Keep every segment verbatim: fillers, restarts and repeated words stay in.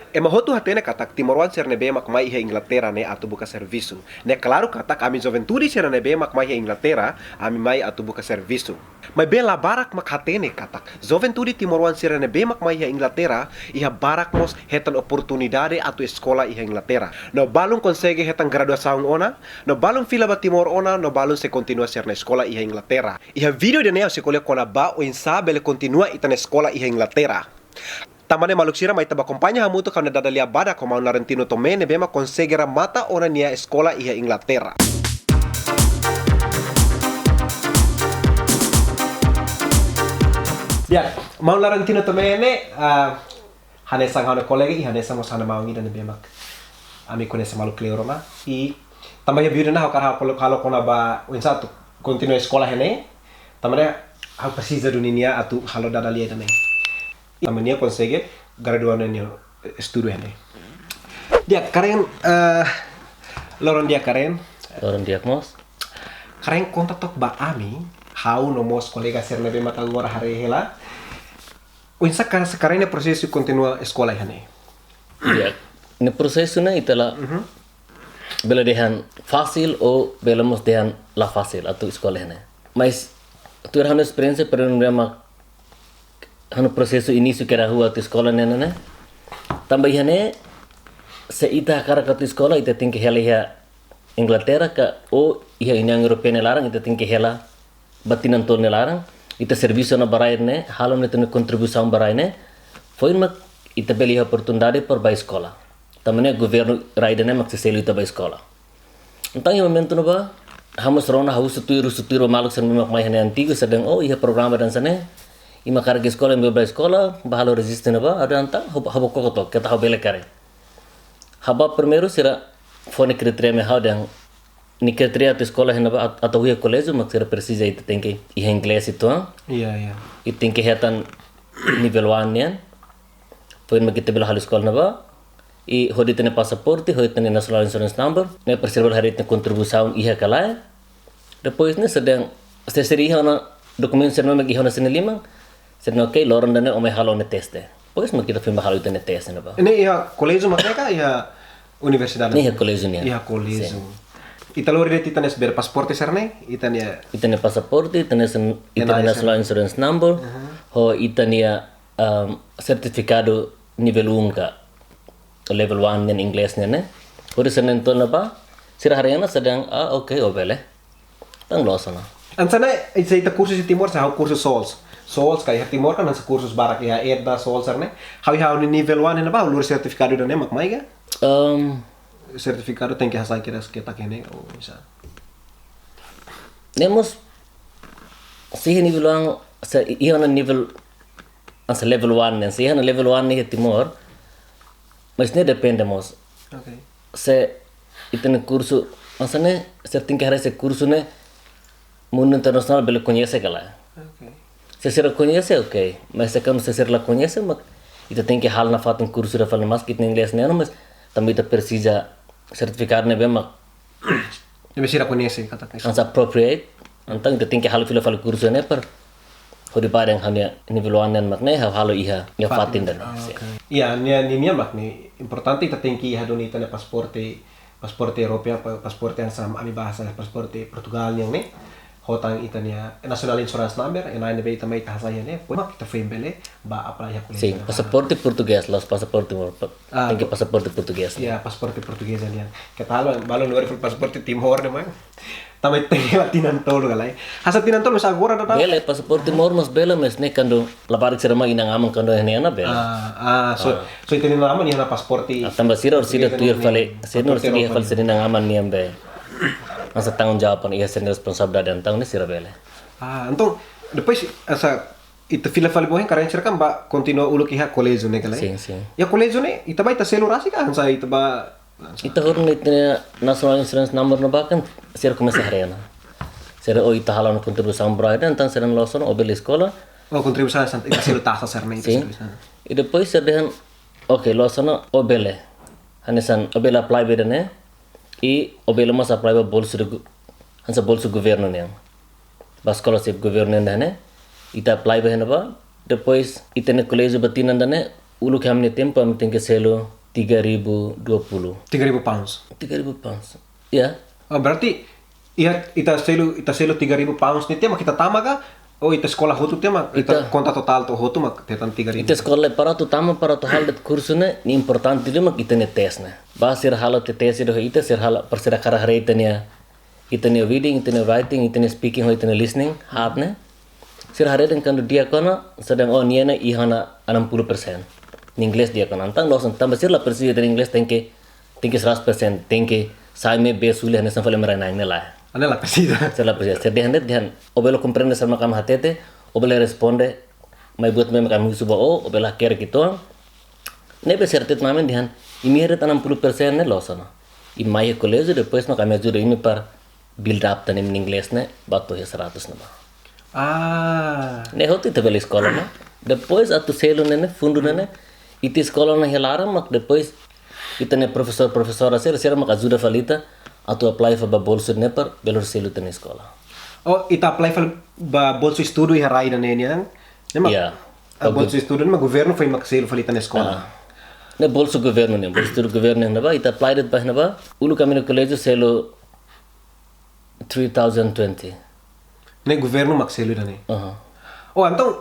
Ema hotu hatene katak timoroan sira ne'ebé mak mai iha Inglaterra ne'e atu buka servisu. Ne'e klaru katak ami juventude sira ne'ebé mak mai iha Inglaterra, ami mai atu buka servisu. Maibé la barak mak hatene katak juventude timoroan sira ne'ebé mak mai iha Inglaterra, iha barak mós hetan oportunidade atu eskola iha Inglaterra. No balun konsege hetan graduasaun ona, no balun fila ba Timor ona, no balun sei kontinua sira-nia eskola iha Inglaterra. Iha vídeo ida-ne'e ha'u sei ko'alia kona-ba oinsá bele kontinua ita-nia eskola iha Inglaterra. Tanba ne'e maluk sira, mai ita bá akompaña hamutuk ha'u-nia dada lia badak ho maun Laurentino Tomé ne'ebé mak konsege remata ona nia eskola iha Inglaterra. Di'ak, maun Laurentino Tomé ne'e, ah, hanesan ha'u-nia kolega i hanesan mós ha'u-nia maun ida ne'ebé mak ami koñese malu kleur ona. I tanba iha vídeo ne'e ha'u hakarak halo, halo kona-ba oinsá atu kontinua eskola iha ne'e. Tanba ne'e ha'u presiza duni nia atu halo dada lia ida-ne'e. Tanba nia konsege gradua ona nia estudu iha ne'e. Di'ak, Karen, eh, loron di'ak Karen. Loron di'ak mós. Karen, konta took ba ami, ha'u no mós kolega sira ne'ebé mak agora haree hela. Oinsá ka se Karen nia prosesu kontinua eskola iha ne'e? Di'ak, nia prosesu ne'e ita la, mhm, bele dehan fasil ou bele mós dehan la fasil atu eskola iha ne'e. Mas tuir ha'u-nia esperiénsia, primeiru ne'e mak ha'u-nia prosesu inísiu ke rua atu eskola ne'e, ne'e, ne'e. Tanba iha ne'e, se ita hakarak atu eskola, ita tenke hela iha Inglaterra ka ou iha União Europeia nia laran, ita tenke hela ba tinan tolu nia laran, ita servisu ona ba rai ne'e, halo ona ita-nia kontribuisaun ba rai ne'e, foin mak ita bele iha oportunidade para bá eskola. Tanba ne'e governu rai ida-ne'e mak sei selu ita bá eskola. Entaun iha momentu ne'ebá, ha'u mós rona, ha'u husu tuir, husu tuir ba maluk sira ne'ebé mak mai iha ne'e antigu, sira dehan, oh, iha programa ida hanesan ne'e, imi hakarak eskola, imi bá eskola, bá halo rejistu ne'ebá, ha'u dehan entaun, ha'u, ha'u bá koko took, keta ha'u bele kaer. Ha'u bá primeiru sira fó nia kritéria mai ha'u dehan, nia kritéria atu eskola iha ne'ebá, at-, atu iha koléjiu, mak sira presiza ita tenke iha inglés uitoan. Iya, iya. I tenke hetan nivel one nian. Foin mak ita bele halo eskola ne'ebá. I hodi ita-nia pasaporte, hodi ita-nia National Insurance Number. Ne'e para sira bele haree ita-nia kontribuisaun iha ka lae. Depois ne'e sira dehan, se sira iha ona dokumentu sira-ne'e mak iha ona sira-nia liman. Sira dehan, ok, loron ida-ne'e ó mai halo ó-nia teste. Depois mak ita foin bá halo ita-nia teste ne'ebá. Ne'e iha koléjiu mak ne'e ka iha universidade? Ne'e iha koléjiu nian. Iha koléjiu. Sin. Ita lori de'it ita-nia bele pasaporte sira-ne'e, ita-nia, ita-nia pasaporte, ita-nia sen-, ita-nia N I C. National Insurance Number, aha, ho ita-nia, um, sertifikadu nivel um ka, level one nian inglés nian ne'e. Hodi sira-ne'e tolu ne'ebá, sira haree ona sira dehan, ah, ok, ó bele. Entaun loos ona. Hanesan ne'e, se ita kursu iha Timor, se ha'u kursu SOLS. SOLS ka iha Timor kan hanesan kursus barak iha EDA, SOLS sira-ne'e. Ha'u iha ha'u-nia nivel one ne'ebá, ha'u lori sertifikadu ida-ne'e mak mai ka? Ehm, sertifikadu tenke hasai kedas ketak iha ne'e, ou bisa. Ne'e mós, se iha nivel one, se iha ona nivel, hanesan level one ne'e, se iha ona level one ne'e iha Timor, mas ne'e depende mós. Ok. Se ita-nia kursu, hanesan ne'e, sira tenke haree se kursu ne'e mundu internasionál bele koñese ka lae. Ok. Se sira koñese, ok. Mas se kuandu se sira la koñese, mak ita tenke halo nafatin kursu ida fali, maski ita-nia inglés ne'e, mas tanba ita presiza sertifikadu ne'ebé mak ne'ebé sira koñese, katak ne'e. Hanesan appropriate. Entaun ita tenke halo fila fali kursu ne'e para hodi bá dehan ha'u-nia nivel one nian mak ne'e, ha'u halo iha, iha fatin. Fatin ida-ne'e. Ah, sin. Ok. Iya, nia, nia, nia mak ne'e importante ita tenke iha duni ita-nia pasaporte, pasaporte Europeia, pa-, pasaporte hanesan ami bá hasai pasaporte Portugal nian ne'e. Ho tan ita-nia National Insurance Number, i ne'ebé ita mai ita hasai iha ne'e, foin mak ita foin bele bá apply iha koléjiu. Sin, pasaporte portugés, la'ós pasaporte Timor, pa-, ah, tenke pasaporte portugés, ne'e. Iya, pasaporte portugés nian. Keta halo, balun lori fali pasaporte Timor ne'e, maun. Tanba tenke hela tinan tolu ka lae. Hanesan tinan tolu, hanesan agora daudaun. Bele, pasaporte Timor mós bele, mas ne'e kuandu labarik sira mai inan-aman kuandu iha ne'e ona bele. Ah, ah, so, ah, so ita-nia inan-aman iha ona pasaporte. Ah, tanba sira, sira portugés tuir nian, fali, sira pasaporte sira Europa fali nian. Sira inan-aman nian be. Hanesan tanggung jawab, iha sira-nia responsabilidade, entaun ne'e sira bele. Ah, entaun, depois, hanesan, ita fila fali ba oin, Karen sira kan bá kontinua uluk iha koléjiu ne'e ka lae? Sin, sin. Iha koléjiu ne'e, ita bá ita selu rasik ka, hanesan ita bá, hanesan. Ita hodi ita-nia National Insurance Number ne'ebá kan, sira komesa haree ona. Sira, oh, ita halo ona kontribuisaun ba rai ida, entaun sira loos ona, ó bele eskola. Oh, kontribuisaun hanesan, ita selu taxa sira-ne'e, ita, sin, selu taxa. I depois sira dehan, ok, loos ona, ó bele. Hanesan, ó bele apply ba ida-ne'e, i ó bele mós apply ba bolsu de gu-, hanesan bolsu governu nian. Ba scholarship governu nian ida-ne'e, ita apply ba iha ne'ebá, depois ita-nia koléjiu ba tinan ida-ne'e, uluk iha ami-nia tempu, ami tenke selu tiga ribu dua puluh. Tiga ribu pounds. Tiga ribu pounds. Ya. Oh, berarti, iha, ita selu, ita selu tiga ribu pounds ne'e tiha mak ita tama ka? Oh, ita eskola hotu tiha mak, ita, ita konta totál to'o hotu mak, ita tan tiga ribu. Ita eskola para atu tama, para atu halo de'it kursu ne'e, ne'e importante liu mak ita-nia test ne'e. Ba sira halo tiha test ida ho ita, sira halo, para sira hakarak haree ita-nia, ita-nia reading, ita-nia writing, ita-nia speaking, ho ita-nia listening, haat ne'e. Sira haree dehan kuandu di'ak ona, sira dehan, oh, nia ne'e iha ona enam puluh persen. Nia inglés di'ak ona. Entaun loos ona, tanba sira la presiza ita-nia inglés tenke, tenke seratus persen, tenke sai mai be suli hanesan fali ema rai-na'in, ne'e lae. Ne'e la presiza. Sira la presiza. Sira dehan de'it, dehan, ó bele komprende saida mak ami hatete, ó bele responde, mai buat ne'ebé mak ami husu ba ó, ó bele hakerek uitoan. Ne'ebé sira hatete mai ami dehan, imi haree enam puluh persen ne'e loos ona. Imi mai iha koléjiu, depois mak ami ajuda imi para build up tan imi-nia inglés ne'e ba to'o iha seratus ne'ebá. Ah. Ne'e hotu ita bele eskola ona. Depois atu selu ne'e ne'e, fundu ne'e ne'e, ita eskola ona iha laran mak depois ita-nia profesór, profesora sira, sira mak ajuda fali ita atu apply fali ba bolsu ne'e para bele selu ita-nia eskola. Oh, ita apply fali ba bolsu estudu iha rai ida-ne'e nian? Ne'e mak, ya, ah, ba bolsu estudu ne'e mak governu foin mak selu fali ita-nia eskola. Ah. Ne'e bolsu governu nian, bolsu estudu governu nian ne'ebá, ita apply de'it ba ne'ebá, uluk ami-nia koléjiu selu three thousand twenty. Ne'e governu mak selu ida-ne'e. Aha. Oh, entaun,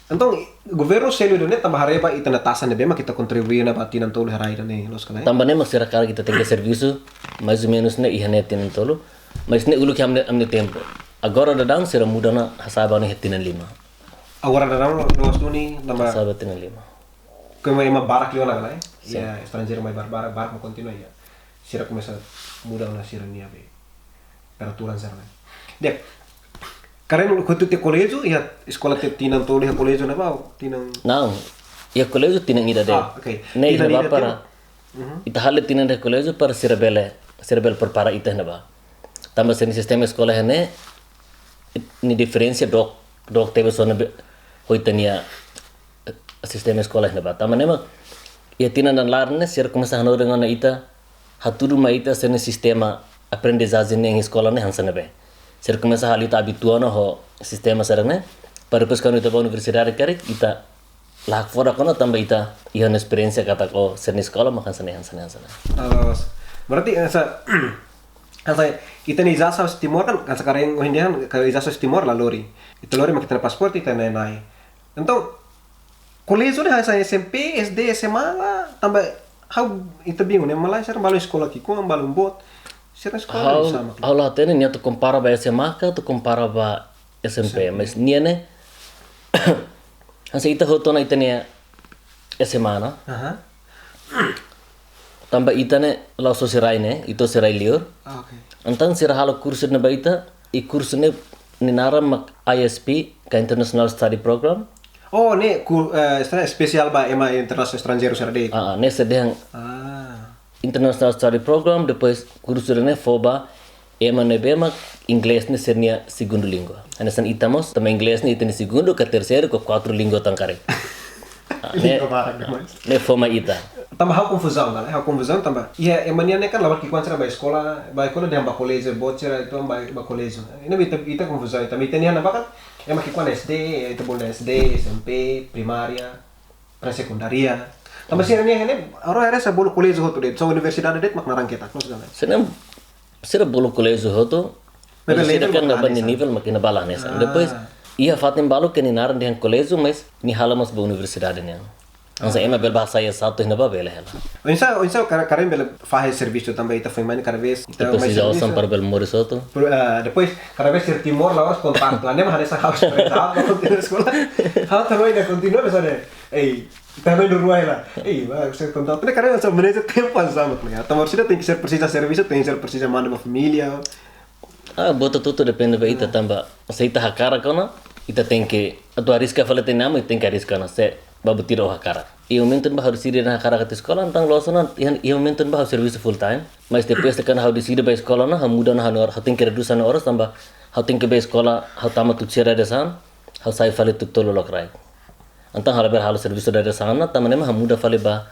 entaun governu selu ida-ne'e tanba haree ba ita-nia taxa ne'ebé mak ita kontribui ona ba tinan tolu iha rai ida-ne'e, loos ka lae? Tanba ne'e mak sira hakarak ita tenke servisu, mais ou menus ne'e iha ne'e tinan tolu, mais ne'e uluk iha ami-nia, ami-nia tempu. Agora daudaun sira muda ona hasa'e ba ne'e iha tinan lima. Agora daudaun loos duni tanba hasa'e ba tinan lima. Komu ema barak liu ona ka lae? Sin. Ya, estranjeiru mai barak, barak, barak mak kontinua ya. Sira komesa muda ona sira-nia be peraturan sira ne'e. Di'ak, karik uluk hotu tiha koléjiu, iha eskola tiha tinan tolu iha koléjiu ne'ebá, tinan? Não, iha koléjiu tinan ida de'it. Ah, oke. Ne'e tinan ida ne'ebá para, mhm, ita halo tinan ida koléjiu para sira bele, sira bele prepara ita ne'ebá. Tanba sira-nia sistema eskola iha ne'e, nia diferensa dook, dook tebes ona be, ho ita-nia sistema eskola iha ne'ebá. Tanba ne'e mak, iha tinan ida laran ne'e, sira komesa hanorin ona ita, hatudu mai ita sira-nia sistema aprendizajen iha eskola ne'e hanesan ne'ebé. Sira komesa halo ita abitua ona ho sistema sira ne'e, para depois kuandu ita bá universidade karik, ita la hakfodak ona tanba ita iha ona esperiénsia katak, oh, sira-nia eskola mak hanesan ne'e, hanesan ne'e, hanesan ne'e. Loos. Berarti, eh, sa-, hanesan ita-nia ijazah husi Timor kan, hanesan karik ohin dehan, karik ijazah husi Timor la lori. Ita lori mak ita-nia pasaporte, ita na'i-na'i. Entaun, koléjiu ne'e hanesan S M P, S D, S M A la, tanba ha'u, ita bingung ne'e, malae sira balun eskola ki'ikoan, balun boot. Sira eskola ha'u, hanesan mak. Ha'u la hatene nia atu kompara ba S M A ka atu kompara ba S M P, S M P. Mas nia ne'e, hanesan ita hotu ona ita-nia S M A ona. Aha. Tanba ita ne'e la'ós hosi rai ne'e, ita hosi rai liur. Ah, oke. Entaun sira halo kursu ne'e ba ita, i kursu ne'e nia naran mak I S P, ka International Study Program. Oh, ne'e ku, eh, estra-, espesiál ba ema internasionál estranjeiru sira de'it. Ah, ah, ne'e sira dehan. Ah. International Study Program, depois kursu ne'e fó ba ema ne'ebé mak inglés ne'e sira-nia segundu língua. Hanesan ita mós, tanba inglés ne'e ita-nia segundu, ka terseiru, ka kuartu língua tan karik. Ah, ne'e, língua barak demais. Ne'e fó mai ita. Tanba ha'u konfuzaun, kan? Ha'u konfuzaun tanba. Iha ema nian ne'e kan labarik ki'ikoan sira bá eskola, bá eskola dehan bá koléjiu, boot sira uitoan bá, bá koléjiu. Ne'e ita, ita konfuzaun, tanba ita-nia ne'ebá kan ema ki'ikoan S D, ita bolu S D, S M P, primária, pré-sekundária. Tanba sira-nia ne'e, agora haree sira bolu koléjiu hotu de'it, só universidade de'it mak naran ketak, loos ka lae? Sira, sira bolu koléjiu hotu, maibé mas sira level kan mak la hanesan. Nivel mak iha ne'ebá la hanesan. Ah. Depois, iha fatin balu ke nia naran dehan koléjiu, mas nia hala'o mós ba universidade nian. Hanesan ema bele bá hasai S satu iha ne'ebá bele hela. Oinsá, oinsá karik, karik bele fahe servisu tanba ita foin mai ne'e kada vez. Ita presiza osan para bele moris hotu. Pro-, ah, depois, kada vez sira Timor la'ós kontaktu, la ne'e mak hanesan ha'u presiza, ha'u kontinua eskola. Ha'u também ainda kontinua, mas olha, ei, também no Ruai lá. Ei, vai, você conta. Ne'e karik hanesan maneja tempu hanesan mak ne'e. Tanba sira tenke ser presiza servisu, tenke ser presiza manda ba família. Ah, buat hotu-hotu depende ba ita. Ah. Tanba, se ita hakarak ona, ita tenke, atu ariska fali ita-nia an, ita tenke ariska ona, se ba buat ida ó hakarak. Iha momentu ne'ebá ha'u deside hakarak atu eskola, entaun loos ona, iha, iha momentu ne'ebá ha'u servisu full time. Mas depois de kan ha'u deside bá eskola ona, ha'u muda ona ha'u-nia oras, ha'u tenke redús ha'u-nia oras, tanba ha'u tenke bá eskola, ha'u tama tuku sia dadeer-saan, ha'u sai fali tuku tolu lokraik. Entaun ha'u labele halo servisu dadeer-saan ona, tanba ne'e mak ha'u muda fali ba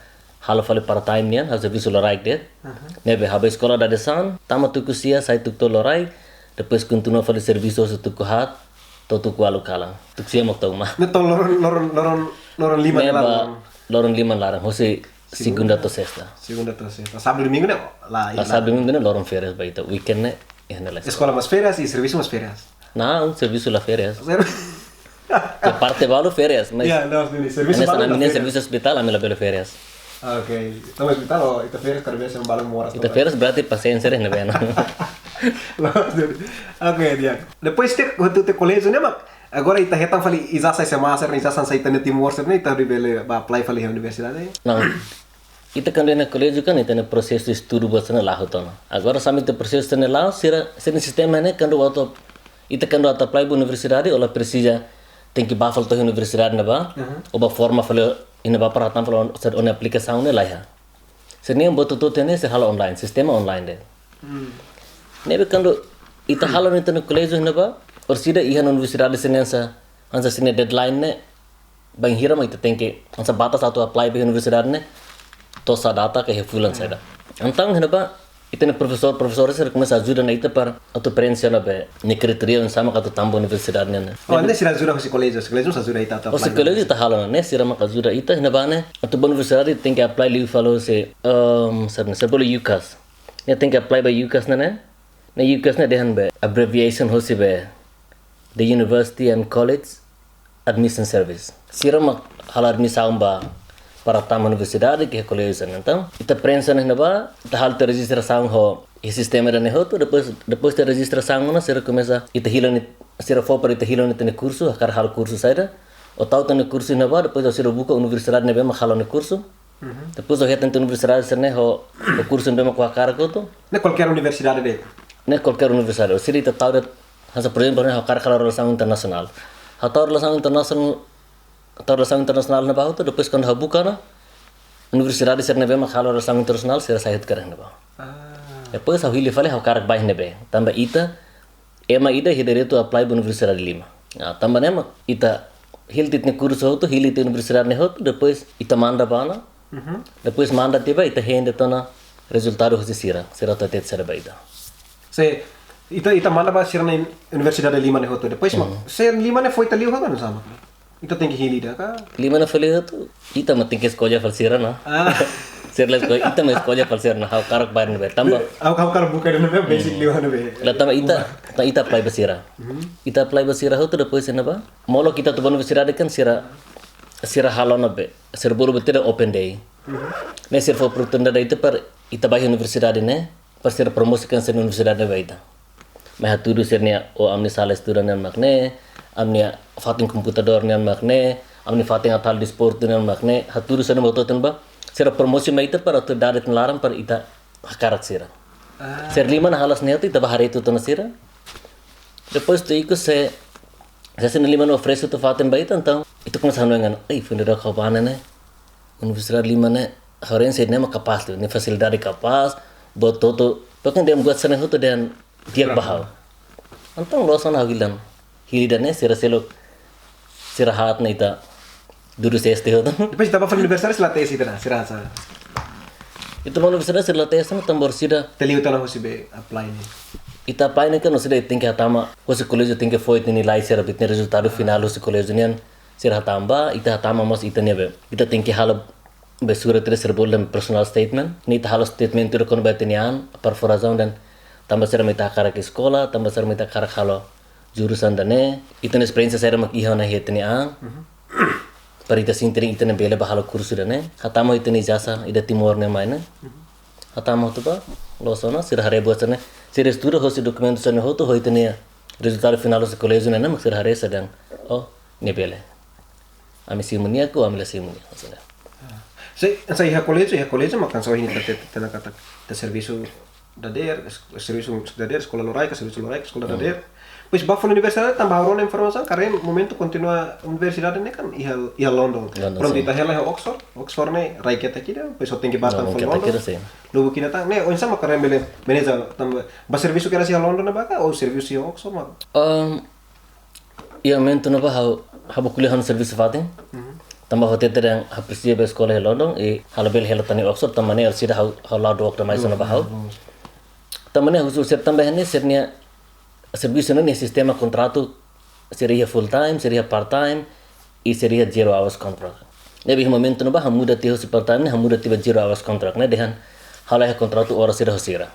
halo fali part time nian, ha'u servisu loraik de'it. Aha. Ne'ebé ha'u bá eskola dadeer-saan, tama tuku sia, sai tuku tolu loraik, depois kontinua fali servisu hosi tuku haat to'o tuku ualu kalan. Tuku sia mak to'o uma. Ne'e to'o loron, loron, loron, loron lima ne'e laran. Ne'ebá loron lima laran. Hosi Segunda to'o sesta. Segunda to'o sesta. Sábadu domingu ne'e la, la. Sábadu domingu ne'e loron férias ba ita. Weekend ne'e iha ne'e la. Eskola mós férias i servisu mós férias. Não, servisu la férias. Ser- Iha parte balu férias, mas Ya, no, ini servisu hanesan balu ami la ne'e férias. Servisu ospitál, ami labele férias. Oke, tama ospitál, oh, ita férias karena biasa balu moras. Ita férias berarti pasiénsia ne'e bena. Loos, jadi. Oke, di'ak. Depois ita, waktu ita koléjiu ne'e mak, agora ita hetan fali ijazah S M A sira-ne'e, ijazah sai ita-nia Timor sira-ne'e, ita bele ba apply fali universidade. Não. Ita kuandu iha koléjiu kan ita-nia prosesu estudu buat sira-ne'e la'o hotu ona. Agora hanesan ita prosesu sira-ne'e la'o, sira, sira-nia sistema ne'e kuandu atu, ita kuandu atu apply ba universidade, ó la presiza tenke ba fali to'o universidade ne'ebá, Aha. ó ba forma fali iha ne'ebá para hatán fali ó-nia aplikasaun ne'e laiha. Sira-nia buat hotu-hotu ne'e sira halo online, sistema online de'it. Hmm. Ne'ebé kuandu ita halo iha ita-nia koléjiu ne'ebá, orsida iha universidade sira-ne'e hanesan, hanesan sira-nia deadline ne'e, bainhira mak ita tenke, hanesan batas atu apply ba universidade ne'e, to'o sá data ka iha fulan saida. Entaun iha ne'ebá, ita-nia profesór, profesór sira komesa ajuda ona ita para atu preenxe ona be, nia kritéria oinsá mak atu tama ba universidade ne'e. Oh, ne'e sira ajuda husi koléjiu, husi koléjiu mós ajuda ita atu Husi apply. Koléjiu ita halo ona, ne'e sira mak ajuda ita, iha ne'ebá ne'e, atu ba universidade tenke apply liu fali husi, ehm, saida ne'e, saida bolu UCAS. Ne'e tenke apply ba UCAS ne'e, ne'e. Ne'e UCAS ne'e dehan be, abbreviation husi be, the University and College Admission Service. Sira mak halo admisaun ba para tama universidade ka koléjiu sira-ne'e. Entaun, ita preenxe ona iha ne'ebá, ita halo ita rejistrasaun ho, iha sistema ida-ne'e hotu, depois, depois ita rejistrasaun ona, sira komesa, ita hili ona, sira fó para ita hili ona ita-nia kursu, hakarak halo kursu saida, ó tau ita-nia kursu iha ne'ebá, depois ó sira buka universidade ne'ebé mak halo nia kursu, Mhm. Depois ó hetan ita-nia universidade sira-ne'e ho, ho kursu ne'ebé mak ó hakarak hotu. Ne'e kualkér universidade de'it? Ne'e kualkér universidade. Ó sira ita tau de'it, hanesan, por ezemplu, ne'e hakarak halo relasaun internasionál. Ha'u tau relasaun internasionál, tau relasaun internasionál ne'ebá hotu, depois kuandu ha'u buka ona, universidade sira ne'ebé mak halo relasaun internasionál, sira sai hotu iha ne'ebá. Ah. Depois ha'u hili fali ha'u hakarak ba iha ne'ebé. Tanba ita, ema ida iha direitu apply ba universidade lima. Ah, tanba ne'e mak ita hili ita-nia kursu hotu, hili ita universidade ne'e hotu, depois ita manda ba ona. Mhm. Depois manda tiha ba ita hein de'it ona rezultadu husi sira, sira atu hatete saida ba ita. Se ita, ita manda ba sira-nia universidade lima ne'e hotu. Depois mak, Mhm. se lima ne'e fó ita liu ka oinsá mak? Ita tenke hili ida ka? Lima ne'e fó liu hotu, ita mak tenke eskolla fali sira ona. Ah. Sira la eskolla, ita mak eskolla fali sira ona, ha'u hakarak ba iha ne'ebé. Tanba. Ha'u, ha'u hakarak buka iha ne'ebé, basic Hmm. liu iha ne'ebé. La tanba ita, ta ita apply ba sira. Mhm. Ita apply ba sira hotu, depois iha ne'ebá. Molok ita atu ba universidade kan sira, sira halo ne'ebé, sira bolu buat ida open day. Mhm. Ne'e sira fó oportunidade ita para ita ba iha universidade ne'e, para sira promosikan sira-nia universidade ba ita. Mai hatudu sira-nia, oh, ami-nia sala estuda nian mak ne'e, ami-nia fatin komputadór nian mak ne'e, ami-nia fatin atu halo desportu nian mak ne'e, hatudu sira-nia moto tanba, sira promosi mai ita para autoridade nia laran para ita hakarak sira. Ah. Sira lima ne'e halo hanesan ne'e hotu, ita ba haree hotu ona sira. Depois tuir ikus se, se sira lima ne'e oferese hotu fatin ba ita, entaun ita komesa hanoin, "Ei, fundo da Copana ne'e, universidade lima ne'e, haree se ne'e mak kapás, nia fasilidade kapás, buat hotu, pokoknya dehan buat sira-ne'e hotu dehan di'ak ba ha'u." Entaun loos ona ha'u hili ona. Hili ida-ne'e sira seluk, sira haat ne'e ita dudu sesti hotu. Depois ita ba fali universidade sira la tesi ita ona, sira sa. Ita ba universidade sira la tesi ona tanba orsida. Ita liu tiha ona husi be apply ne'e. Ita apply ne'e kan orsida tenke hatama, husi koléjiu tenke fó ita-nia nilai sira, ita-nia rezultadu finál husi koléjiu nian. Sira hatama ba, ita hatama mós ita-nia be. Ita tenke halo be surat ida sira bolu dehan personal statement. Ne'e ita halo statement ida kona-ba ita-nia an, para fó razaun dehan tanba saida mak ita hakarak eskola, tanba saida mak ita hakarak halo jurusan ida-ne'e, ita-nia esperiénsia saida mak iha ona iha ita-nia an. Mhm. Para ita sente dehan ita ne'e bele ba halo kursu ida-ne'e. Hatama ita-nia ijazah ida Timor ne'e mai ne'e. Mhm. Hatama hotu ba, loos ona, sira haree buat sira-ne'e. Sira estuda hosi dokumentu sira-ne'e hotu, ho ita-nia rezultadu finál husi koléjiu ne'e, ne'e mak sira haree sira dehan, "Oh, ne'e bele. Ami simu nia ka, ami la simu nia." Maksudnya. Ah. Se, se iha koléjiu, iha koléjiu, mak hanesan ohin ita hatete ona katak, ita servisu dadeer, es-, servisu dadeer, eskola loraik, servisu loraik, eskola Hmm. dadeer. Depois ba fali universidade, tanba ha'u rona informasaun, karik momentu kontinua universidade ne'e kan iha, iha London. London, Pronto, sin. Ita hela iha Oxford, Oxford ne'e rai ketak ida, depois ó tenke ba tan London fali ketak London. Ida, sin. Lubuk ida tan, ne'e, oinsá mak karik bele maneja, tanba, ba servisu kedas iha London ne'ebá ka, ou servisu iha Oxford mak? Ehm, iha momentu ne'ebá ha'u, ha'u bá ko'alia ho ha'u-nia servisu fatin. Mhm. Tanba ha'u hatete dehan ha'u presiza ba eskola iha London, i ha'u labele hela tan iha Oxford, tanba ne'e orsida ha'u, ha'u la'o dokter mai Dua, sana ba ha'u. dua. Tanba ne'e husu sira tanba ne'e sira-nia servisu ne'e sistema kontratu sira iha full time, sira iha part time, i sira iha zero hours contract. Ne'ebé iha momentu ne'ebá ha'u muda tiha husi part-time ne'e, ha'u muda tiha ba zero hours contract ne'e, dehan ha'u laiha kontratu oras sira ho sira.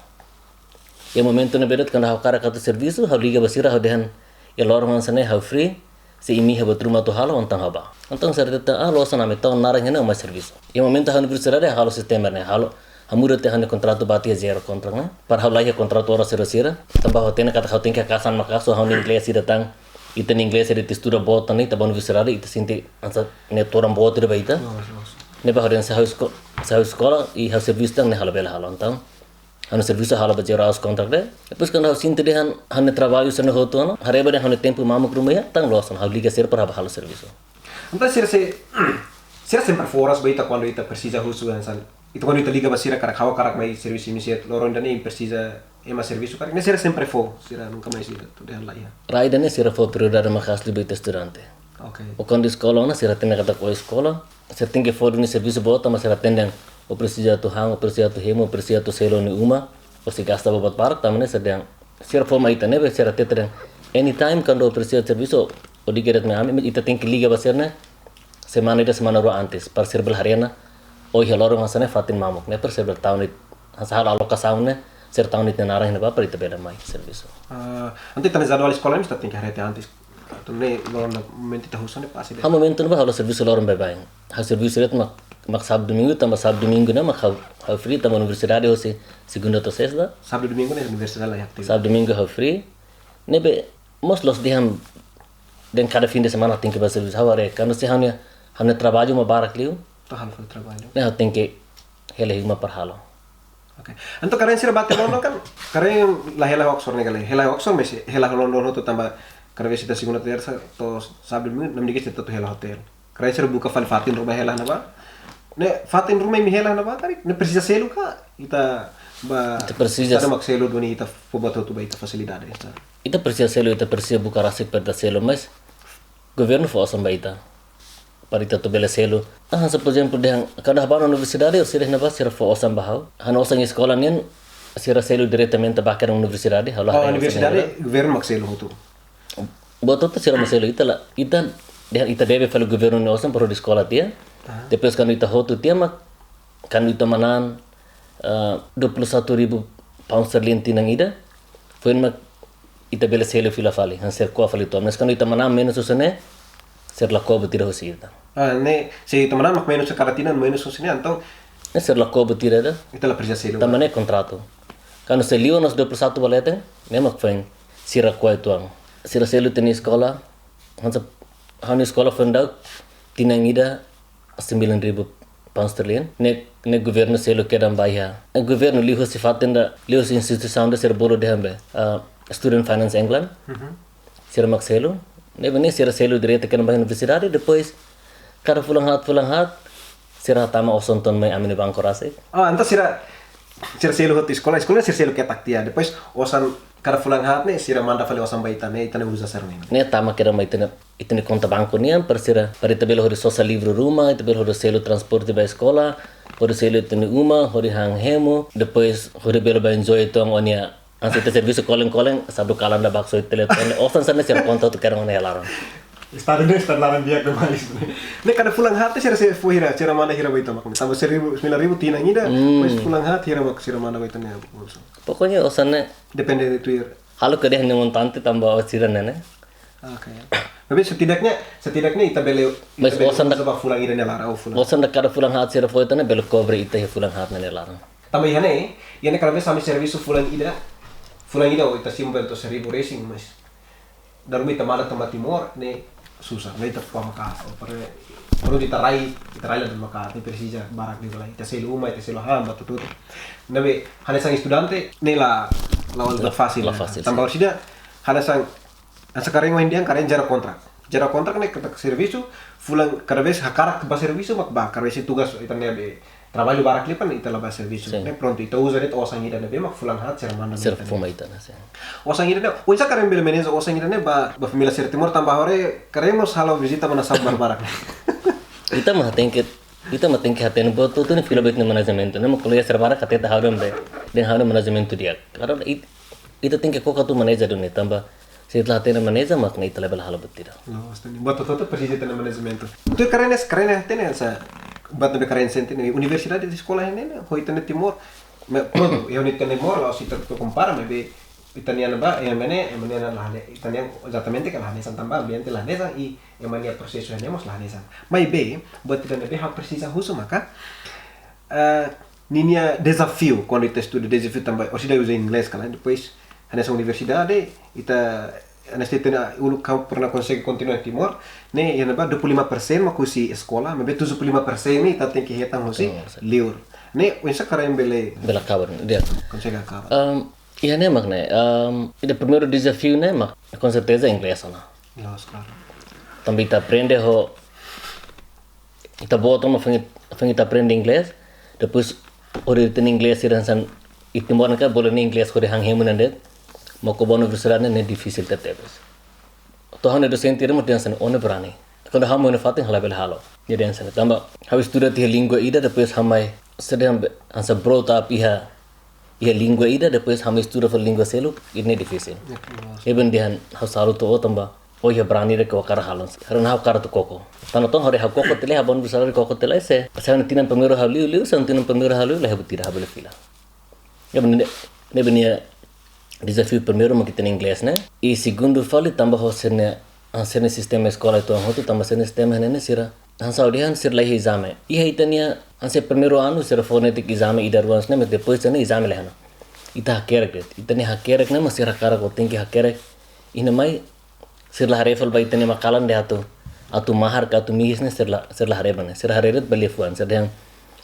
Iha momentu ne'ebé de'it kuandu ha'u hakarak atu servisu, ha'u liga ba sira, ha'u dehan iha loron hanesan ne'e ha'u free, se imi iha buat ruma atu halo, entaun ha'u bá. Entaun sira hatete, ah, loos ona, ami tau naran iha ne'e, ó mai servisu. Iha momentu ha'u universidade, ha'u halo sistema ne'e, ha'u ha'u muda tiha ha'u-nia kontratu ba tiha zero contract ne'e, para ha'u laiha kontratu oras sira ho sira. Tanba ha'u hatene katak ha'u tenke haka'as an maka'as ho ha'u-nia inglés ida tan. Ita-nia inglés ida ita estuda boot tan ne'e, ita bá universidade, ita sente hanesan ne'e todan boot ida ba ita. Loos, loos. Ne'ebé ha'u dehan se ha'u esko-, se ha'u eskola i ha'u servisu tan ne'e ha'u labele halo, entaun ha'u-nia servisu ha'u halo ba zero hours contract de'it. Depois kuandu ha'u sente dehan ha'u-nia traballu sira-ne'e hotu ona, haree ba dehan ha'u-nia tempu mamuk ruma iha, entaun loos ona, ha'u liga sira para ha'u bá halo servisu. Entaun sira se, sira sempre fó oras ba ita kuandu ita presiza husu hanesan. Ita kuandu ita liga ba sira katak ha'u hakarak mai servisu iha ne'e, loron ida-ne'e presiza ema servisu karik. Ne'e sira sempre fó, sira nunka mai sira atu dehan laiha. Rai ida-ne'e sira fó prioridade maka'as liu ba ita estudante. Oke. Ó kuandu eskola ona, sira hatene katak ó eskola, sira tenke fó duni servisu boot, tanba sira hatene dehan ó presiza atu han, ó presiza atu hemu, ó presiza atu selu ó-nia uma, ó sei gasta ba buat barak, tanba ne'e sira dehan, sira fó mai ita ne'ebé sira hatete dehan anytime kuandu ó presiza servisu, ó liga de'it mai ami, ita tenke liga ba sira ne'e semana ida, semana rua antes, para sira bele haree ona ó iha loron hanesan ne'e fatin mamuk ne'e, para sira bele tau ne'e, hanesan halo alokasaun ne'e, sira tau ne'e ita-nia naran iha ne'ebá para ita bele mai servisu. Ah, entaun ita-nia jadwal eskola ne'e ita tenke haree tiha antes. Atu ne'e loron ne'ebé ita husu ne'e pas ida. Ha'u momentu ne'ebá ha'u halo servisu loron baibain. Ha'u servisu de'it mak, mak sábadu domingu, tanba sábadu domingu ne'e mak ha'u, ha'u free, tanba universidade hosi segunda to'o sesta. Sábadu domingu ne'e universidade laiha atividade. Sábadu domingu ha'u free. Ne'ebé mós loos dehan, dehan kada fim de semana tenke bá servisu, ha'u haree. Kuandu se ha'u-nia, ha'u-nia traballu mak barak liu, atu halo fali traballu, ne'e ha'u tenke hela iha uma para halo. Oke. Entaun karik sira bá tiha London kan, karik la hela Oxford ne'e ka lae. Hela Oxford maibé hela London hotu tanba kada vez ita segunda, tersa to'o sábadu domingu, namdik ita atu hela hotel. Karik sira buka fali fatin ruma hela ne'ebá. Ne'e fatin ruma imi hela ne'ebá, karik ne'e presiza selu ka, ita bá, ita presiza, estadu mak selu duni ita fó buat hotu ba ita fasilidade, ita. Ita presiza selu, ita presiza buka rasik para ita selu, maibé governu fó osan ba ita para ita atu bele selu. Ah, hanesan por ezemplu dehan, kuandu ha'u bá ona universidade, ó sira iha ne'ebá sira fó osan ba ha'u. Ha'u-nia osan eskola nian sira selu diretamente ba kedan universidade, ha'u la. Oh, haree osan universidade ne'e governu mak selu hotu. Buat hotu sira mak selu, ita la, ita, dehan ita debe fali governu nia osan para hodi eskola tiha. Aha. Depois kuandu ita hotu tiha mak, kuandu ita manán, ah, dua puluh satu ribu pound sterling tinan ida, foin mak ita bele selu fila fali, hanesan sira ko'a fali uitoan. Maibé kuandu ita manán menus husi ne'e, sira la ko'a buat ida hosi ita. Ah, ne'e, se ita manán mak menus kada tinan, menus husi ne'e, entaun ne'e sira la ko'a buat ida. Ita la presiza selu. Tanba ne'e kontratu. Kuandu sei liu ona husi dua puluh satu ba leten, ne'e mak foin sira ko'a uitoan. Sira selu ita-nia eskola, hanesan ha'u-nia eskola foin daudaun tinan ida sembilan ribu pound sterling. Ne'e, ne'e governu selu kedan ba iha. Eh, governu liuhusi fatin ida, liuhusi instituisaun ida sira bolu dehan be, ah, Student Finance England. Mhm. Sira mak selu. Ne'ebé ne'e sira selu direta kedan ba universidade, depois kada fulan haat, fulan haat, sira hatama osan uitoan mai ami-nia banku rasik. Ah, entaun sira, sira selu hotu eskola, eskola sira selu ketak tiha. Depois osan kada fulan haat ne'e sira manda fali osan ba ita ne'e, ita-nia uza sira-ne'e. Ne'e tama kedan ba ita-nia, ita-nia konta banku nian, para sira, para ita bele hodi sosa livru ruma, ita bele hodi selu transporte ba eskola, hodi selu ita-nia uma, hodi han hemu, depois hodi bele bá enjoy uitoan ó-nia, hanesan ita servisu kolen-kolen, sábadu kalan ida bá haksoit telefone, osan sira-ne'e sira konta hotu kedan ona iha laran. Estadu ne'e, estadu laran di'ak demais. Ne'e kada fulan haat sira sei fó hira, sira manda hira ba ita mak. Tanba seribu, sembilan ribu tinan ida, hmm, depois fulan haat hira mak sira manda ba ita-nia bolsa. Pokoknya osan ne'e depende de tuir. Halo ke dehan ne'e montante tanba ó sira-ne'e ne'e. Oke. Tapi setidaknya, setidaknya ita bele, ita, maibé bele osan ida uza ba fulan ida nia laran, oh, fulan. Osan ida kada fulan haat sira fó ita ne'e bele kobre ita iha fulan haat nia laran. Tanba iha ne'e, iha ne'e kada vez ami servisu fulan ida, fulan ida ó ita simu bele to'o seribu resin, maibé dala ruma ita manda to'o Timor ne'e susar, ne'e ita fó maka'as, para, para ita rai, ita rai la dala maka'as, ne'e presiza barak liu lai, ita selu uma, ita selu han, buat hotu-hotu. Ne'ebé hanesan estudante ne'e la, la, la, la fasil, la fasil, tanba sin. Orsida hanesan, hanesan karik ohin dehan karik zero contract. Zero contract ne'e katak servisu, fulan kada vez hakarak bá servisu mak bá, kada vez tugas ita ne'ebé traballu barak liu kan ita la bá servisu. Sin. Ne'e prontu, ita uza de'it osan ida ne'ebé mak fulan haat sira manda. Sira mai ita, fó mai ita ne'e, sin. Osan ida ne'e, oinsá karik bele maneja osan ida ne'e ba, ba família sira Timor tanba ha'u haree, karik mós halo vizita ba nasaun barbarak. Ita mak tenke, ita mak tenke hatene buat hotu-hotu ne'e fila ba ita-nia manajementu. Ne'e mak kolega sira barak hatete ha'u dehan be, dehan ha'u dehan manajementu di'ak. Karena it-, ita tenke koko atu maneja duni tanba Se ita la hatene maneja, mak ne'e ita labele halo buat ida. Loos, tan. Buat hotu-hotu presiza hatene manajementu. Tuir karena, karena hatene sa, buat ne'ebé karena sente ne'e universidade, eskola ne'e, ne'e, ho ita-nia Timor. Maibé, prontu, iha ita-nia Timor, la'ós ita kompara, maibé ita-nia ne'ebá, iha ne'e, iha ne'e la hanesan, ita-nia ezatamente ke la hanesan tanba ambiente la hanesan, i iha ne'e prosesu ne'e mós la hanesan. Maibé, buat ida ne'ebé ha'u presiza husu maka, eh, ninia dezafiu, kuandu ita estuda, dezafiu tanba, orsida uza inglés, kalan, depois, hanesan universidade, ita, hanesan ita-nia uluk ha'u pernah konsege kontinua iha Timor, ne'e, iha ne'ebá dua puluh lima persen mak husi eskola, maibé tujuh puluh lima persen ne'e ita tenke hetan husi, oh, sin, liur. Ne'e, oinsá karik bele, bele kaba, di'ak, konsege kaba. Em, iha ne'e mak ne'e, em, ida primeiru dezafiu ne'e mak, com certeza inglés ona. Loos, klaru. Tanba ita aprende ho, ita boot ona foin, foin ita aprende inglés, depois hodi ita-nia inglés sira hanesan, iha Timor ne'e ka bele nia inglés hodi han hemu ne'e de'it, mak ba universidade ne'e difisil tebetebes. To'o ha'u-nia dosente ida mós dehan hanesan, ó ne'e brani. Kuandu ha'u mai ó-nia fatin ha'u labele halo. Nia dehan hanesan, tanba ha'u estuda tiha língua ida, depois ha'u mai, sira dehan be, hanesan brought up iha, iha língua ida, depois ha'u mai estuda fali língua seluk, ida-ne'e difisil. Ya, loos. Eben dehan ha'u salu to'o ó tanba, ó iha brani ida ke ó hakarak halo. Karena ha'u hakarak atu koko. Tanba to'o ha'u dehan ha'u koko tiha lai, ha'u bá universidade koko tiha lai, se, se ha'u-nia tinan primeiru ha'u liu, liu, se ha'u-nia tinan primeiru ha'u liu, la iha buat ida ha'u bele fila. Ya, ne'e, ne'e, ne'e, dezafiu primeiru mak ita-nia inglés ne'e. I segundu fali tanba ho sira-nia, ah, sira-nia sistema eskola uitoan hotu tanba sira-nia sistema ne'e sira, hanesan ha'u dehan sira la iha ezame. Iha ita-nia, hanesan primeiru anu sira fó netik ezame ida rua hanesan ne'e, mas depois ne'e ezame la iha ona. Ita hakerek de'it. Ita-nia hakerek ne'e mak sira hakarak ó tenke hakerek. Iha ne'e mai sira la haree fali ba ita-nia makalan de'it atu, atu mahar ka atu mihis ne'e sira la, sira la haree ba ne'e. Sira haree de'it ba liafuan. Sira dehan,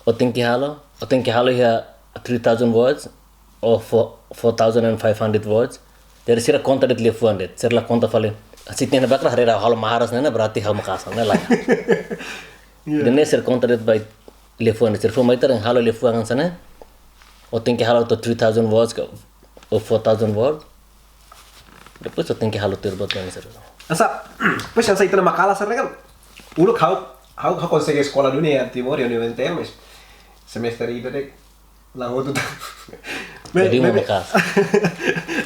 ó tenke halo, ó tenke halo iha three thousand words, ou four, four thousand and five hundred words. Jadi sira konta de'it liafuan de'it, sira la konta fali. Se ita-nia barak haree ha'u halo mahar hanesan ne'e, berarti ha'u maka'as hanesan ne'e, lae. Ya. Jadi ne'e sira konta de'it ba liafuan de'it, sira fó mai ita dehan halo liafuan hanesan ne'e. Ó tenke halo to'o three thousand words ka, ou four thousand words. Depois ó tenke halo tuir buat ne'e sira. Hanesan, depois hanesan ita-nia makalan sira ne'e kan. Uluk ha'u, ha'u, ha'u konsege eskola duni iha Timor, iha U N T M, mas semester ida de'it la hotu tan. Jadi, maibé, maibé maka'as.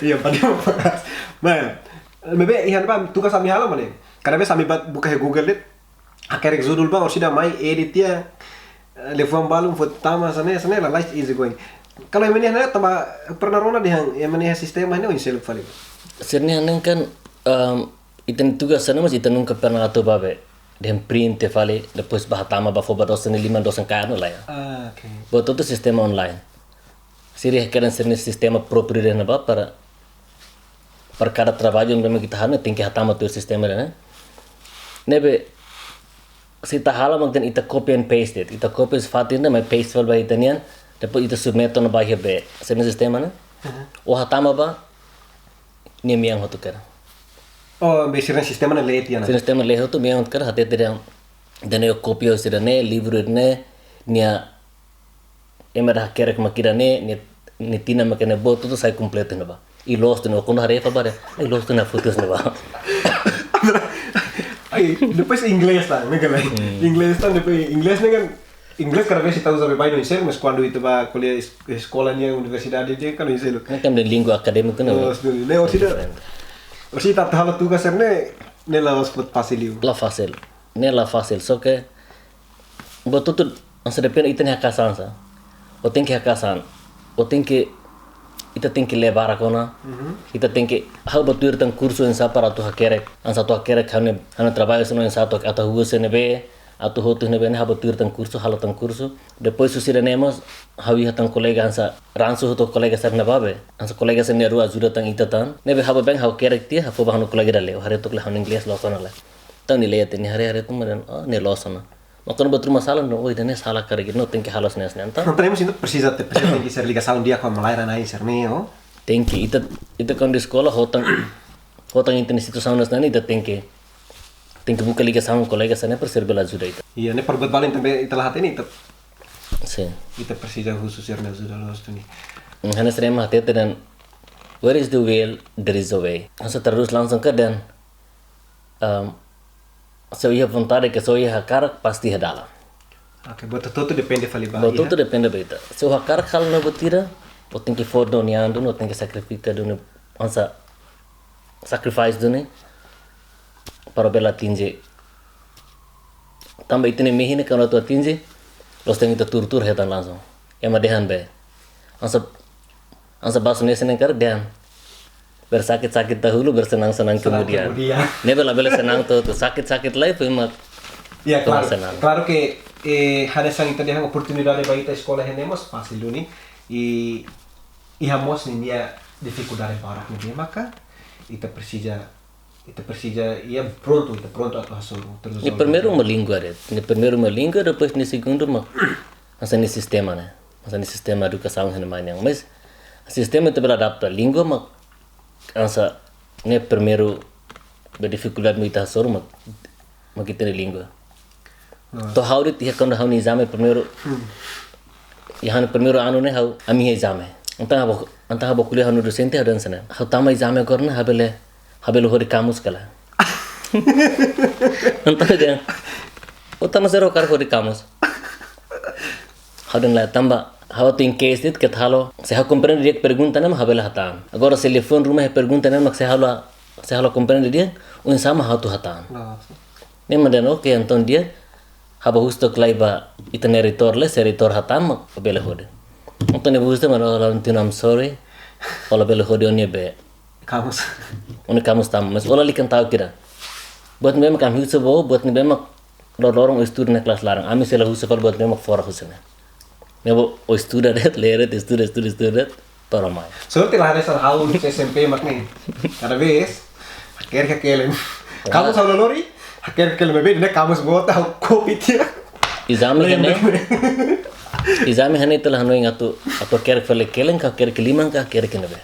Iya, padi maka'as. Nah, maibé iha ne'ebá tugas ami halo mak ne'e. Kada vez ami bá buka iha Google de'it, hakerek judul bá, orsida mai edit tiha, eh, liafuan balun fó tama hanesan ne'e, hanesan ne'e, lalais, easy going. Kalau iha ne'e, ne'e tanba pernah rona dehan, iha ne'e sistema ne'e oinsá seluk fali. Sira-ne'e kan, em, ita-nia tugas hanesan ne'e mas ita nunka pernah atu bá be dehan print tiha fali, depois bá hatama bá fó ba dosen, liman dosen kaer no lae. Ah, oke. Buat hotu sistema online. Sira hakerek sira-nia sistema própriu de'it ne'ebá para, para kada traballu ne'ebé mak ita halo ne'e tenke hatama tuir sistema de'it ne'e. Ne'ebé se ita halo mak dehan ita copy and paste de'it. Ita copy fatin ne'e mai paste fali ba ita nian, depois ita submete ona ba iha be sira-nia sistema ne'e. Aha. Ó hatama bá, nia mean hotu karik. Oh, be sira-nia sistema ne'e lee tiha ona. Sira-nia sistema lee hotu, mean hotu karik, hatete dehan, dehan ne'e ó kopia husi ida-ne'e, livru ida-ne'e, nia ema ida hakerek mak ida-ne'e, nia, nia tinan mak ne'e, buat hotu sai kompletu iha ne'ebá. I loos duni, ó kuandu haree fali bá dehan, i loos duni, ha'u foto iha ne'ebá. Ai, depois inglés tan, ne'e kan, hmm, inglés tan, depois inglés ne'e kan, inglés kada vez ita uza baibain no inser, mas kuandu ita bá ko'alia es-, eskola nian, universidade nian, kan inser. Ne'e kan dehan língua akadémika ne'e. Loos duni, ne'e orsida. Diferente. Orsida ita halo tugas sira-ne'e, ne'e la'ós buat fasil liu. La fasil. Ne'e la fasil, só ke buat hotu hanesan depende ita-nia hakaas an sá. Ó tenke hakaas an. Ó tenke, ita tenke lee barak ona. Mhm. Ita tenke, ha'u bá tuir tan kursu oinsá para atu hakerek. Hanesan atu hakerek ha'u-nia, ha'u-nia traballu hanesan oinsá atu, atu hahú hanesan ne'ebé, atu hotu ne'ebé ne'e ha'u bá tuir tan kursu, halo tan kursu. Depois husi ida-ne'e mós, ha'u iha tan kolega hanesan, ransu hotu kolega sira-ne'ebá be. Hanesan kolega sira-ne'e rua ajuda tan ita tan. Ne'ebé ha'u bá bem ha'u hakerek tiha, ha'u fó ba ha'u-nia kolega ida lee. Ó haree tok lae ha'u-nia inglés loos ona lae. Entaun nia lee tiha, nia haree, haree tok mak dehan, oh, ne'e loos ona. Mak kuandu buat ruma sala, no, oh, ida-ne'e sala karik, no, tenke halo hanesan ne'e, hanesan ne'e, entaun. Entaun, entaun, presiza ter, presiza tenke ser ligasaun di'ak ho malae rai-na'in sira-ne'e, oh. Tenke, ita, ita kuandu eskola, hotu tan, hotu tan ita-nia situasaun hanesan ne'e, ita tenke, tenke buka ligasaun ho kolega sira-ne'e, para sira bele ajuda ita. Iya, ne'e para buat balun ne'ebé ita la hatene, ita, sin, ita presiza husu sira-nia ajuda loos duni. Hmm, hanesan sira ema hatete dehan, where is the will, there is a way. Hanesan tradús langsung karik dehan, Ehm, se ó iha vontade ka se ó iha hakarak, pasti iha dalan. Oke, buat hotu-hotu depende fali ba ita. Buat hotu-hotu depende ba ita. Se ó hakarak halo buat ida, ó tenke fó duni an duni, ó tenke sakrifika duni, hanesan sacrifice duni para bele atinje. Tanba ita-nia mehi ne'e kuandu atu atinje, la'ós dehan ita tuur-tuur hetan langsung. Ema dehan be. Hanesan, hanesan bahasa Indonesia ne'e karik dehan. Bersakit-sakit dahulu, bersenang-senang kemudian. Ne'ebé labele senang hotu, sakit-sakit lai, foin mak Ya, klaru. Senang. Klaru ke, eh, hanesan ita dehan oportunidade ba ita eskola iha ne'e mós fasil duni. I, iha mós ninia difikuldade barak ne'ebé maka ita presiza, ita presiza, iha prontu, ita prontu atu hasoru. Nia primeiru mak língua de'it. Nia primeiru mak língua, depois nia segundu mak hanesan nia sistema ne'e. Hanesan nia sistema edukasaun iha ne'e mai nian. Mas sistema ita bele adapta, língua mak hanesan nia primeiru be difikuldade mak ita hasoru mak, mak ita-nia língua. To'o ha'u de'it iha kuandu ha'u-nia ezame primeiru. Iha ha'u-nia primeiru anu ne'e ha'u, ami iha ezame. Entaun ha'u, entaun ha'u ko'alia ho ha'u-nia dosente, ha'u dehan hanesan ne'e. Ha'u tama ezame agora ne'e ha'u bele, ha'u bele hodi kamus ka lae. Entaun dehan, ó tama sira hodi kamus. Ha'u dehan lae tanba, ha'u atu in case de'it ke halo, se ha'u komprende di'ak pergunta ne'e mak ha'u bele hatán. Agora se liafuan ruma iha pergunta ne'e mak se ha'u la, se ha'u la komprende di'ak, oinsá mak ha'u atu hatán. Ne'e mak dehan oke, entaun di'ak, ha'u bá husu took lai ba ita-nia reitór lai, se reitór hatán mak bele hodi. Entaun nia bá husu dehan, "Ó la, Valentino, I'm sorry. Ó labele hodi ó-nia be." Kamus. Ó-nia kamus tama, mas ó lalika tau kira. Buat ne'ebé mak ami husu ba ó, buat ne'ebé mak loroloron ó estuda iha klase laran. Ami sei la husu fali buat ne'ebé mak fora husi ne'e. Ne'ebé ó estuda de'it, lee de'it, estuda, estuda, estuda de'it, to'o mai. Sorte la hanesan ha'u S M P mak ne'e. Kada vez, hakerek hakerek. Kamus ha'u la lori, hakerek hakerek bebe, ne'e kamus bota, ha'u kopi tiha. Ezame iha ne'e. Ezame iha ne'e ita la hanoin atu, atu hakerek fali hakerek, ka hakerek liman, ka hakerek ne'ebé.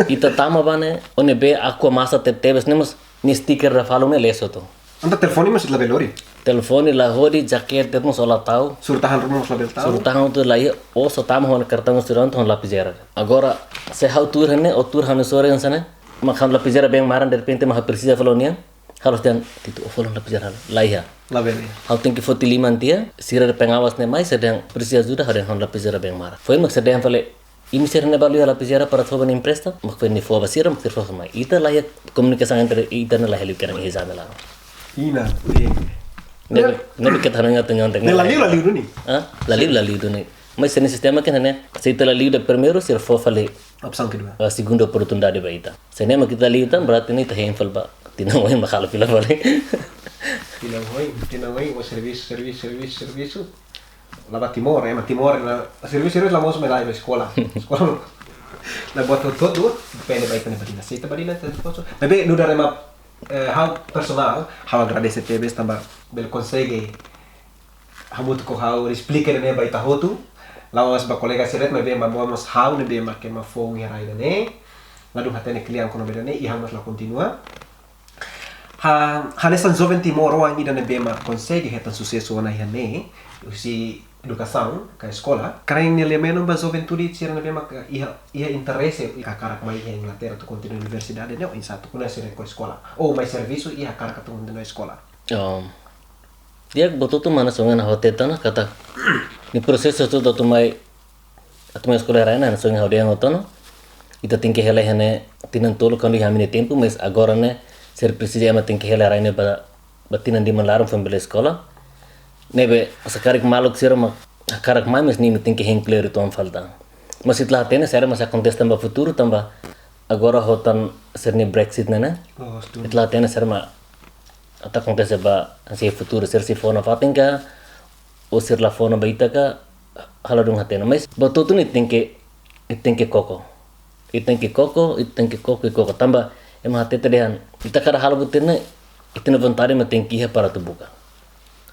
Ita tama ba ne'e, ó-nia be akua masa tebetebes ne'e mós, nia stiker ida falun ne'e lees hotu. Entaun telefone mós ita labele lori? Telefone la hodi, jaket de'it mós ó la tau. Surat-tahan ruma mós labele tau? Surat-tahan hotu la iha, ó só tama ho ó-nia kartaun estudante ho ó-nia lapizeira. Agora, se ha'u tuur iha ne'e, ó tuur ha'u-nia sorin hanesan ne'e, mak ha'u-nia lapizeira been maran derrepente mak ha'u presiza fali ó-nian, ha'u la'ós dehan, "Titu, ó fó ha'u lapizeira ha'u." Laiha. Labele. Ha'u tenke foti liman tiha, sira de'it pengawas ne'e mai, se dehan presiza ajuda, ha'u dehan ha'u-nia lapizeira been maran. Foin mak sira dehan fali, "Imi sira ne'ebá liu iha lapizeira para fó ba nia empresta?" Mak foin nia fó ba sira, mak sira fó mai. Ita laiha komunikasaun entre ita ne'e laiha liu, kerang ezame laran. Ina, eh. Ne'ebé, ne'ebé ita hanoin atu nyon teng. Ne'e la liu, la liu duni. Hah? La liu, la liu duni. Mas se nia sistema ke ne'e, se ita la liu ida primeiru, sira fó fali opsaun kedua. Ah, segunda oportunidade ba ita. Se ne'e mak ita liu tan, berarti ne'e ita hein fali ba tinan oin mak halo fila fali. Tinan oin, tinan oin, ó servisu, servisu, servisu, servisu. La ba Timor, ema Timor, la servisu, servisu la mosu mai la ba eskola. Eskola. La buat hotu-hotu, depende ba ita-nia badina. Se ita badina, ita posu. Maibé, nu'udar ema, eh, ha'u personál, ha'u agradese tebes tanba bele konsege hamutuk ho ha'u esplika ida-ne'e ba ita hotu. La'ós ba kolega sira de'it, maibé ba mós ha'u ne'ebé mak ema foun iha rai ida-ne'e. Ladún hatene kle'an kona-ba ida-ne'e, i ha'u mós la kontinua. Ha, hanesan joven timoroan ida ne'ebé mak konsege hetan susesu ona iha ne'e, husi edukasaun ka eskola. Karik nia lia-menon ba juventude sira ne'ebé mak iha, iha interese, hakarak mai iha Inglaterra atu kontinua universidade ne'e, oinsá atu koñese ne'e ko eskola. Ou mai servisu i hakarak atu kontinua eskola. Um, di'ak, buat hotu-hotu mak hanesan ohin ha'u hatete ona, katak nia prosesu hotu atu mai, atu mai eskola iha rai ne'e, hanesan ohin ha'u dehan hotu ona. Ita tenke hela iha ne'e tinan tolu kuandu iha ami-nia tempu, mas agora ne'e, sira presiza ema tenke hela iha rai ne'e ba, ba tinan lima laran foin bele eskola. Ne'ebé, se karik maluk sira mak hakarak mai, mas nia tenke hein kleur uitoan fali tan. Mas ita la hatene saida mak sei akontese tan ba futuru, tanba agora ho tan sira-nia Brexit ne'e, ne'e. Oh, setuju. Ita la hatene saida mak atu akontese ba, se futuru, sira sei fó ona fatin ka, ou sira la fó ona ba ita ka, ha'u ladún hatene. Mas buat hotu-hotu ne'e tenke, tenke koko. I tenke koko, i tenke koko, i koko. Tanba, ema hatete dehan, ita kada halo buat ne'e, ita-nia vontade mak tenke iha para atu buka.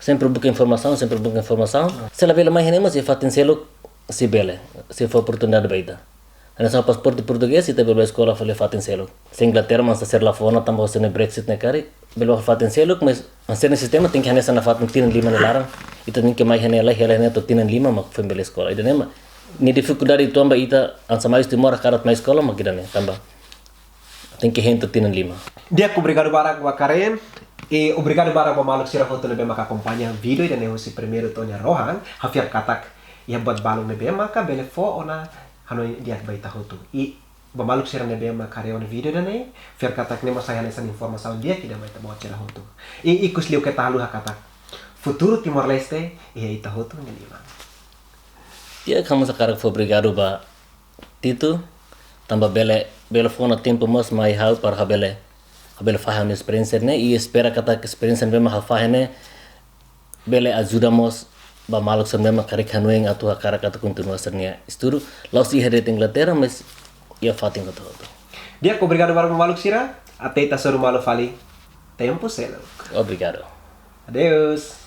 Sempre buka informasaun, sempre buka informasaun. Se labele mai iha ne'e mós iha fatin seluk sei bele, sei fó oportunidade ba ita. Hanesan pasaporte portugés, ita bele bá eskola fali iha fatin seluk. Se Inglaterra mak hanesan sira la fó ona tanba husi ne'e Brexit ne'e karik, bele bá fatin seluk, mas hanesan ne'e sistema tenke hanesan nafatin tinan lima nia laran. Ita tenke mai iha ne'e lai, hela iha ne'e to'o tinan lima mak foin bele eskola. Ida-ne'e mak nia difikuldade uitoan ba ita, hanesan mai husi Timor hakarak mai eskola mak ida-ne'e, tanba tenke hein to'o tinan lima. Di'ak, obrigadu barak ba Karen, i obrigadu barak ba maluk sira hotu ne'ebé maka akompaña vídeo ida-ne'e husi primeiru to'o nia rohan, ha'u fiar katak iha buat balun ne'ebé maka bele fó ona hanoin di'ak ba ita hotu. I ba maluk sira ne'ebé mak haree ona vídeo ida-ne'e, fiar katak ne'e mós sai hanesan informasaun di'ak ida ba ita-boot sira hotu. I ikus liu keta haluha katak futuru Timor-Leste iha ita hotu nia liman. Di'ak, ha'u mós hakarak fó obrigadu ba Tito, tanba bele, bele fó ona tempu mós mai ha'u para ha'u bele, ha'u bele fahe ha'u-nia esperiénsia ne'e, i espera katak esperiénsia ne'ebé mak ha'u fahe ne'e bele ajuda mós ba maluk sira ne'ebé mak karik hanoin atu hakarak atu kontinua sira-nia estudu, la'ós iha de'it Inglaterra, mas iha fatin hotu-hotu. Di'ak, obrigadu barak ba maluk sira, até ita hasoru malu fali tempu seluk. Obrigadu. Adeus.